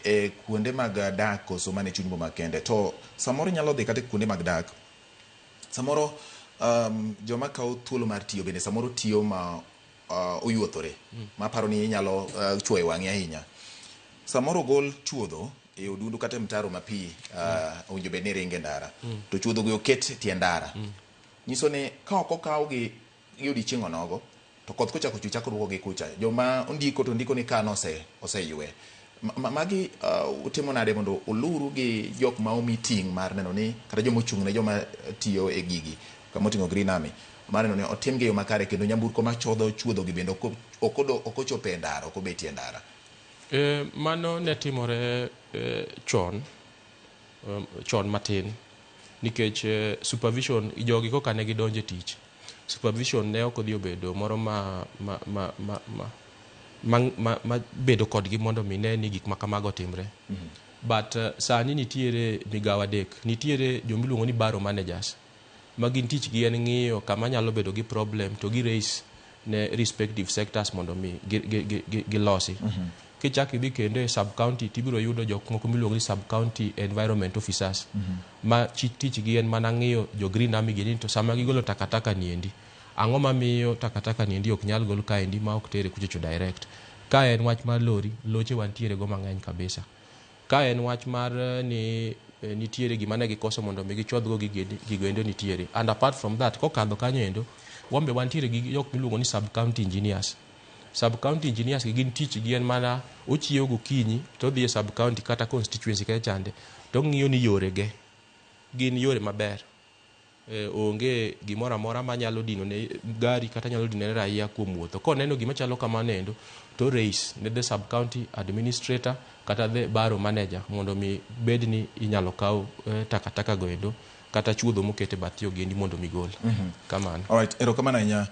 e kuonde mag dak koso mana e chuny boma kende? To samoro inyalo dhi kata e kuonde mag dak, samoro joma kawo thuolo mar tiyo bende samoro tiyo ma oyuothore, maparo ni inyalo chuoyo wang'i ahinya. Samoro ogol chuodho e odundu kata e mtaro ma pi owinjo bed ni ringe e ndara, to chuodho gi oket tie ndara. Nyiso ni ka ok okawgi gi odiochieng' onogo, to koth kochako chwe chako duokogi kucha. Joma ondiko to ndiko ni ka nose oseywe. Magi utimo nade mondo uluru gi jok ma omi ting' mar neno ni kata joma ochung' ne joma tiyo e gigi kama oting'o Green Army mar neno ni otimgi e yo makare kendo nyamburko machodho chuodho gi bende ok ochopo e ndara, ok obetie e ndara? Mano ne timore chon, chon matin, nikech supervision jogi koka ne gidonjo e tich, supervision ne ok odhi obedo moro ma bedo kodgi mondo mi ne ni gik ma kamago otimre. But sani nitiere migawo adek. Nitiere jomiluongo ni borough managers, ma gin tich gi en ng'iyo kama nyalo bedo gi problem to gi raise ne respective sectors mondo mi gilosi. Kichak idhi kendo e sub county, tibiro yudo jok moko miluongo ni sub county environment officers, ma tich gi en mana ng'iyo jo Green Army gi ni to sama gigolo takataka niendi, ang'o mamiyo takataka niendi ok nyal gol kaendi ma ok tere kuchocho direct? Ka en wach mar lori, loche wantiere go mang'eny kabisa. Ka en wach mar ni nitiere gima ne gikoso mondo mi gichodhgo gigo endo nitiere. And apart from that, kokadho kanyo endo, wan be wantiere gi jok miluongo ni sub county engineers. Sub county engineers gi gin tich gi en mana ochiewo gokinyi to odhi e sub county kata constituency kacha chande to ong'iyo ni yore ge gin yore maber, onge gimoro amora manyalo dino ne gari kata nyalo dino ne raia kuom wuotho. Koneno gima chalo kamano endo, to raise ne the sub county administrator kata the borough manager mondo mi bed ni inyalo kaw takataka go endo kata chuodho moket e bath yo giendi mondo mi gol kamano. Alright, erokamano ahinya.